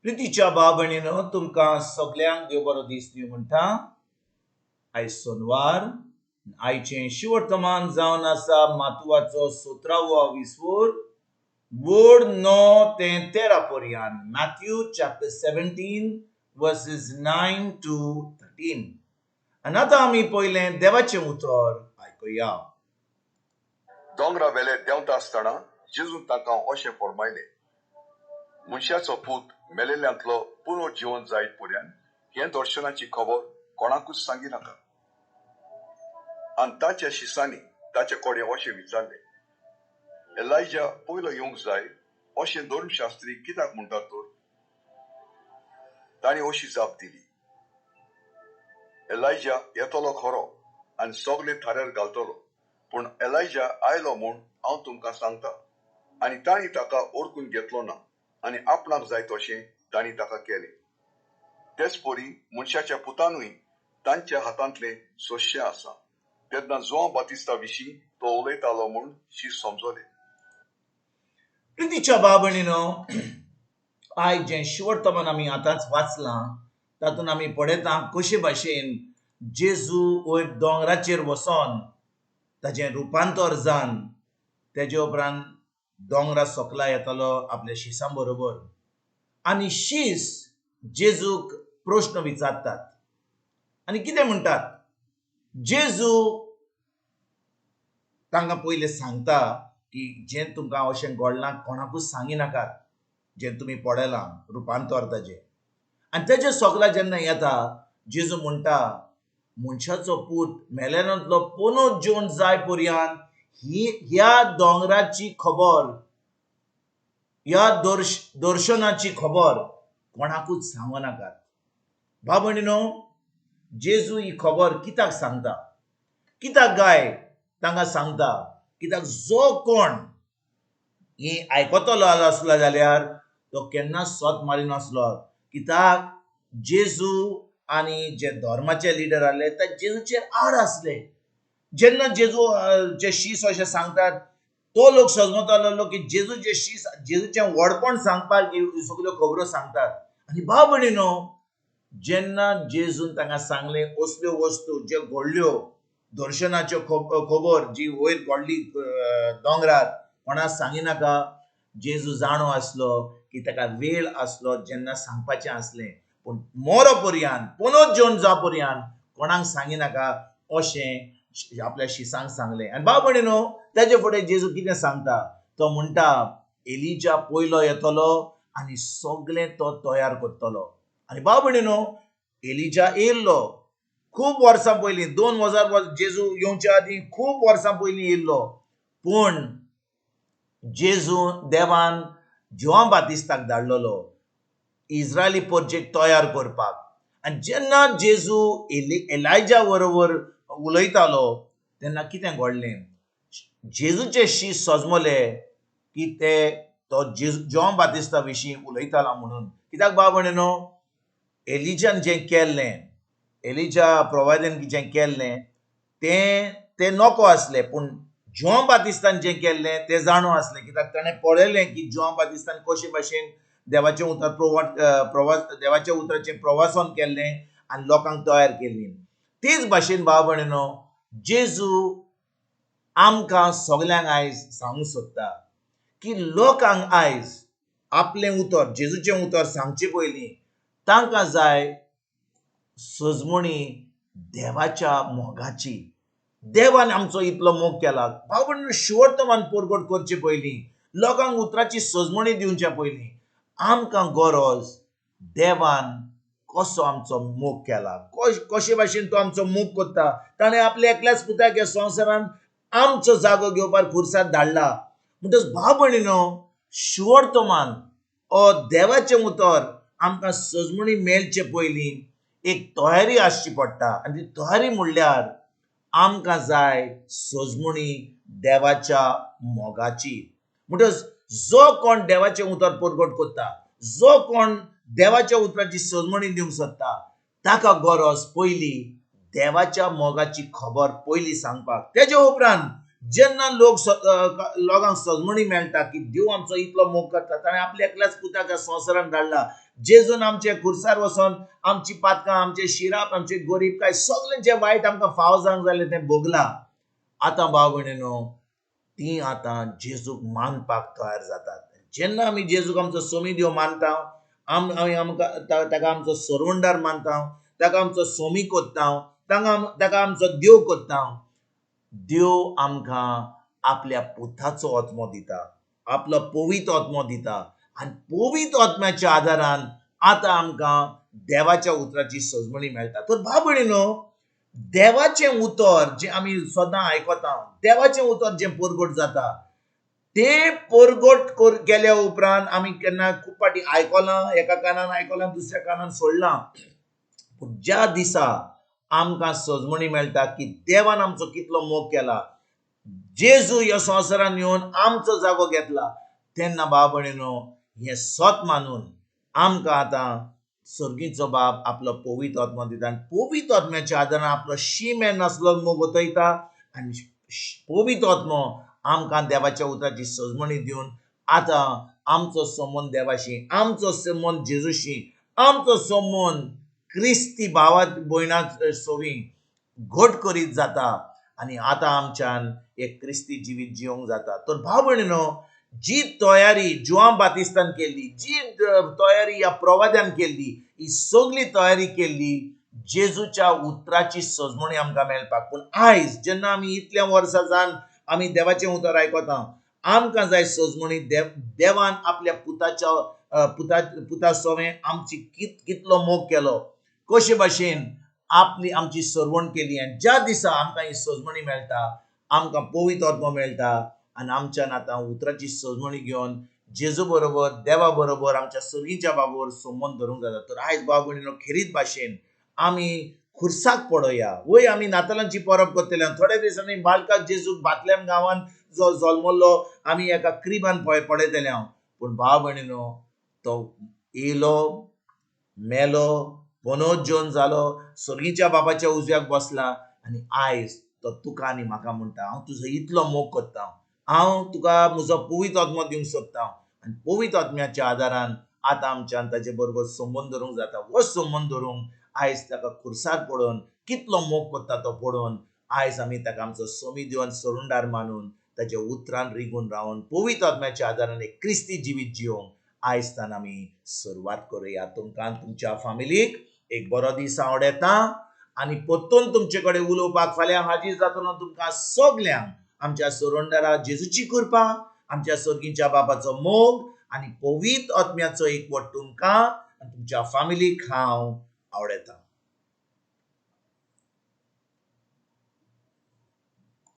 प्रितीच्या भाव भयणीनो, तुमकां सगल्यांक देव बरो दीस दिवं म्हणटा. आयज सोनवार. आयचें शिवर्तमान जावन आसा मातुवाचो सतरावो विस्वोर, वड 9 ते 13 पर्यान. Matthew chapter 17 verses 9 to 13. आनी आतां आमी पयलें देवाचें उतर आयकुया. दोंगरा वेले देंवता आसतना जेजून तांकां अशें फर्मायलें, मनशाचो पूत मेलेल्यांतलो पुनर्जिवन जायत पर्यंत हें दर्शनाची खबर कोणाकूच सांगिनाका. आनी ताच्या शिसांनी ताचे कडेन अशें विचारलें, एलायजा पयलो येवंक जाय अशें धर्मशास्त्री कित्याक म्हणटात तर? तांणी अशी जाप दिली, एलायजा येतलो खरो आनी सगळे थाऱ्यार घालतलो, पूण एलायजा आयलो म्हूण हांव तुमकां सांगता. आनी तांणी ताका ओळखून घेतलो ना आनी आपणाक जाय तशें तांणी ताका केलें. तेच परी मनशाच्या पुतानूय तांच्या हातांतलें सोंशें आसा. तेन्ना जुआंव बातिस्ता विशीं तो उलयतालो म्हूण शीस समजले. प्रितीच्या भाव भयणीनो, आयज जें शिवर्तमान आमी आतांच वाचलां तातूंत आमी पळयता कशे भाशेन जेजू वयर दोंगराचेर वचोन ताजें रुपांतर जावन तेजे उपरांत दोंगरा सकला येतालो आपल्या शिसां बरोबर. आनी शीस जेजूक प्रश्न विचारतात आनी कितें म्हणटात, जेजू तांकां पयलें सांगता की जें तुमकां अशें घडलां कोणाकूच सांगिनाकात, जें तुमी पळयलां रुपांतर ताजें. आनी तेजे सगळें जेन्ना येता जेजू म्हणटा, मनशाचो पूत मेलेनांतलो पुनर्जीवन जाय पर्यंत ही ह्या दोंगराची खबर, ह्या दर्शनाची खबर कोणाकूच सांगू नाकात. भाव भयणीनो, जेजू ही खबर कित्याक सांगता, कित्याक गाय तांकां सांगता? कित्याक जो कोण ही आयकतलो आसलो जाल्यार तो केन्नाच सोत मारिनासलो. कित्याक जेजू आनी जे धर्माचे लिडर आसले ते जेजूचेर आड आसले. जेन्ना जेजू जे शीस अशें सांगतात तो लोक सजमतालो की जेजूचे शीस, जेजूचें व्हडपण सांगपाक सगल्यो खबरो सांगतात. आनी भाव भयणीनो, जेन्ना जेजून तांकां सांगलें असल्यो वस्तू ज्यो घडल्यो, दर्शनाच्यो खबर जी वयर घडली दोंगरार, कोणाक सांगिनाका. जेजू जाणो आसलो की ताका वेळ आसलो जेन्ना सांगपाचें आसलें, पूण मोरो पर्यंत पुनर्जीवन जा पर्यंत कोणाक सांगिनाका अशें आपल्या शिसांक सांगलें. आनी भाव भयणीनो, तेजे फुडें जेजू कितें सांगता, तो म्हणटा एलिजा पयलो येतलो आनी सगळें तो तयार करतलो. आनी भाव भयणीनो, एलिजा येयल्लो खूब वर्सां पयलीं, 2000 वर्स जेजू येवच्या आदीं खूब वर्सां पयलीं येयल्लो. पूण जेजू देवान जुआंव बातिस्ताक धाडलेलो इस्रायली परजेक तयार करपाक. आनी जेन्ना जेजू एलायजा बरोबर उलयतालो तेन्ना कितें घडलें, जेजूचे शीस सजमले की ते तो जुआंव बातिस्ता विशीं उलयतालो म्हणून. कित्याक भाव भयणीनो, एलिजान जें केल्लें, एलिजा प्रवादेन जें केल्लें तें नको आसलें, पूण जुआंव बातिस्तान जें केल्लें तें जाणो आसलें. कित्याक ताणें पळयलें की जुआंव बातिस्तान कशे भाशेन देवाचें उतर देवाच्या उतराचें प्रवासन केल्लें आनी लोकांक तयार केल्ली. तेच भाशेन भाव भयणीनो, जेजू आमकां सगल्यांक आयज सांगूंक सोदता की लोकांक आयज आपलें उतर, जेजूचें उतर सांगचे पयलीं तांकां जाय सजमणी देवाच्या मोगाची. देवान आमचो इतलो मोग केला. भाव भयणीनो, शिवर्तमान परगट करचे पयलीं, लोकांक उतराची सजमणी दिवच्या पयलीं आमकां गरज देवान कसो आमचो मोग केला, कशे भाशेन तो आमचो मोग करता. ताणें आपल्या एकल्याच पुताक ह्या संवसारान आमचो जागो घेवपाक खुर्सार धाडला. म्हणटच भाव भयणीनो, शिवर्तमान ओ देवाचें उतर आमकां सजमणी मेळचे पयलीं एक तयारी आसची पडटा. आनी ती तयारी म्हणल्यार आमकां जाय सजमणी देवाच्या मोगाची. म्हणटच जो कोण देवाचें उतर परगट करता, जो कोण देवाच्या उतराची सजमणी दिवंक सोदता, ताका गरज पयली देवाच्या मोगाची खबर पयली सांगपाक. तेजे उपरांत जेन्ना लोक लोकांक सजमणी मेळटा की देव आमचो इतलो मोग करता, ताणें आपल्या एकल्याच पुताक ह्या संवसारान धाडला, जेजून आमचे खुर्सार वचोन आमची पातकां, आमचे शिराप, आमचे गोरीबकाय, सगळें जें वायट आमकां फाव जावंक जालें तें भोगलां. आतां भाव भयणीनो, तीं आतां जेजूक मानपाक तयार जातात. जेन्ना आमी जेजूक आमचो सोमी देव मानता, आमी आमकां ताका आमचो सरवंडार मानता, ताका आमचो सोमी कोत्ता, ताका आमचो देव कोत्ता, देव आमकां आपल्या पुताचो आत्मो दिता, आपलो पवित्र आत्मो दिता आनी पवित्र आत्म्याच्या आदारान आतां आमकां देवाच्या उतराची सजमणी मेळटा. तर भाव भयणीनो, देवाचें उतर जें आमी सदां आयकता, देवाचें उतर जें परगट जाता, तें परगट केल्या उपरांत आमी केन्ना खूब फावटी आयकलां, एका कानान आयकलां, दुसऱ्या कानान सोडलां. पूण ज्या दिसा आमकां सजमणी मेळटा की देवान आमचो कितलो मोग केला, जेजू ह्या संवसारान येवन आमचो जागो घेतला, तेन्ना भाव भयणीनो हें सत मानून आमकां आतां सर्गीचो बाप आपलो पवित्र आत्मो दिता आनी पवित्र आत्म्याच्या आदारान आपलो शीम नासलो मोग ओतयता आनी पवित्र आत्मो आमकां देवाच्या उतराची सजमणी दिवन आतां आमचो संबंद देवाशी, आमचो संबंद जेजूशी, आमचो संबंद क्रिस्ती भावा भयणा सोवी घट करीत जाता आनी आतां आमच्यान एक क्रिस्ती जिवीत जिवंक जाता. तर भाव भयणीनो, जी तयारी जुआंव बातिस्तान केल्ली, जी तयारी ह्या प्रवाद्यान केल्ली, ही सगळी तयारी केल्ली जेजूच्या उतराची सजमणी आमकां मेळपाक. पूण आयज जेन्ना आमी इतल्या वर्सां जावन आमी देवाचें उतर आयकता, आमकां जाय सजमणी. देवान आपल्या पुताच्या पुता सोवें आमची कितलो मोग केलो, कशे भाशेन आपली आमची सरवण केली आनी ज्या दिसा आमकां ही सजमणी मेळटा, आमकां पवित्र आत्मो मेळटा आनी आमच्यान आतां उतराची सजमणी घेवन जेजू बरोबर, देवा बरोबर, आमच्या सर्गीच्या बाबा संबंद धरूंक जाता. तर आयज भाव भयणीनो, खेरीत भाशेन आमी खुर्साक पडोया. वय आमी नातालांची परब करतले, थोड्या दिसांनी बालकाक जेजूक बातल्याम गांवान जो जल्मल्लो आमी एका क्रिबान पळयतले हांव. पूण भाव भयणीनो, तो येयलो, मेलो, पुनर्जीवन जालो, सर्गीच्या बाबाच्या उजव्याक बसला आनी आयज तो तुका आनी म्हाका म्हणटा, हांव तुजो इतलो मोग करता, हांव तुका म्हजो पवित्र आत्मो दिवंक सोदता आनी पवित्र आत्म्याच्या आदारान आतां आमच्यान ताजे बरोबर संबंद धरूंक जाता. हो संबंद धरूंक आयज ताका खुर्सार पडोवन कितलो मोग करता तो पडोवन आयज आमी ताका आमचो सोमी दिवन सरुंडार मानून ताच्या उतरान रिगून रावन पवित्र आत्म्याच्या आदारान एक क्रिस्ती जिवीत जिवंक आयज तान आमी सुरवात करुया. तुमकां तुमच्या फामिलीक एक बरो दीस आवडटा आनी परतून तुमचे कडेन उलोवपाक फाल्यां हाजीर जातना तुमकां सगल्यांक आमच्या सोरंडारा जेजूची कृपा, आमच्या सर्गीच्या बाबाचो मोग आनी पवित्र आत्म्याचो एकवट तुमकां आनी तुमच्या फामिलीक हांव आवडटा.